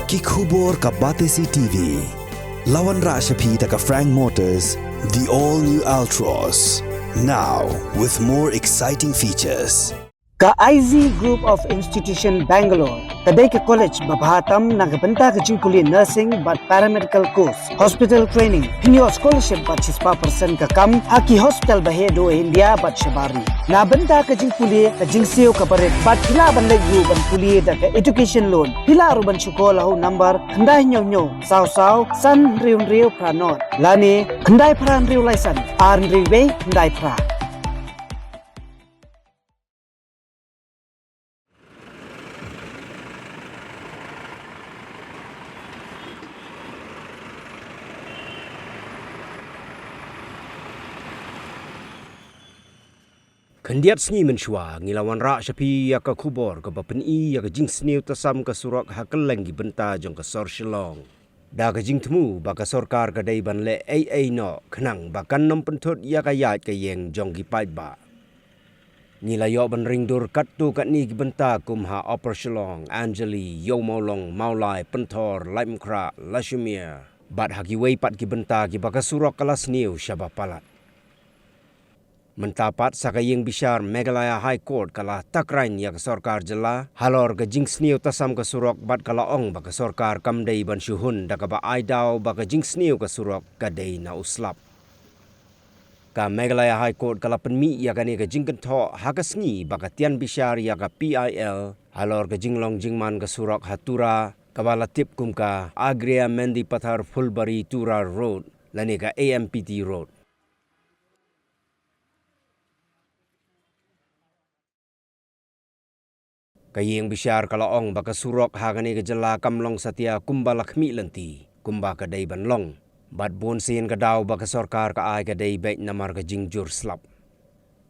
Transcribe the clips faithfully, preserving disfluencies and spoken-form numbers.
Ki khubor ka Batesi T V. La wanrah sha phi da ka Frank Motors, the all new Altroz. Now with more exciting features. Ka I Z Group of Institution Bangalore ka dei ka college ba bha tam na ka bynta ka jingpule nursing bad paramedical course, hospital training, pynïoh scholarship bad shispah percent ka kam ha ki hospital ba heh duh India bad shabar ri. Na bynta ka jingpule ka jingsiew ka barit bad phi lah ban leit ruh ban pule da ka education loan. Phi lah ruh ban shu call ha u number khyndai hynñiew hynñiew saw saw san hynriew hynriew phra nod lane khyndai phra hynriew lai san ar hynriew wei khyndai phra. Khyndiat sngi mynshuwa ngi la wanrah sha phi ïa ka khubor kaba pyni ïa ka jingsniew tasam ka surok ha kylleng ki bynta jong ka sor Shillong. Da ka jingthmu ba ka sorkar ka dei ban leh ei ei noh khnang ba kan ym pynthut ïa ka ïaid ka ïeng jong ki paidbah. Ngi la ïoh ban ring dur katto katne ki bynta kum ha Upper Shillong, Anjali, Ïew Mawlong, Mawlai, Pynthor, Laitumkhrah, Lashimer bad ha kiwei pat ki bynta kiba ka surok ka la sniew shaba palat. Mynta pat sa ka ïing bishar Meghalaya High Court ka la takraiñ ïa ka sorkar jylla halor ka jingsniew tasam ka surok bad ka la ong ba ka sorkar kam dei ban shu hun da kaba ai daw ba ka jingsniew ka surok ka dei na u slap. Ka Meghalaya High Court ka la pynmih ïa kane ka jingkynthoh ha ka sngi ba ka tian bishar ïa ka P I L halor ka jinglong jingman ka surok ha Tura kaba la tip kum ka Agria Mendipathar Phulbari Tura Road lane ka A M P T Road. Ka ïing bishar ka la ong ba ka surok ha kane ka jylla kam long satia kumba la khmih lynti kumba ka dei ban long. Bad bun sien ka daw ba ka sorkar ka ai ka dei beit namar ka jingjur slap.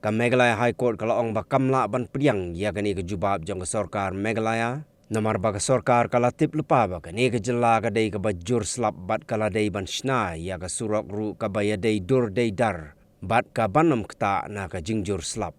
Ka Meghalaya High Court ka la ong ba kam lah ban pdiang ïa kane ka jubab jong ka sorkar Meghalaya namar ba ka sorkar ka la tip lypa ba kane ka jylla ka dei kaba jur slap bad ka la dei ban shna ïa ka surok ruh kaba ïadei dur dei dar bad kaban ym ktah na ka jingjur slap.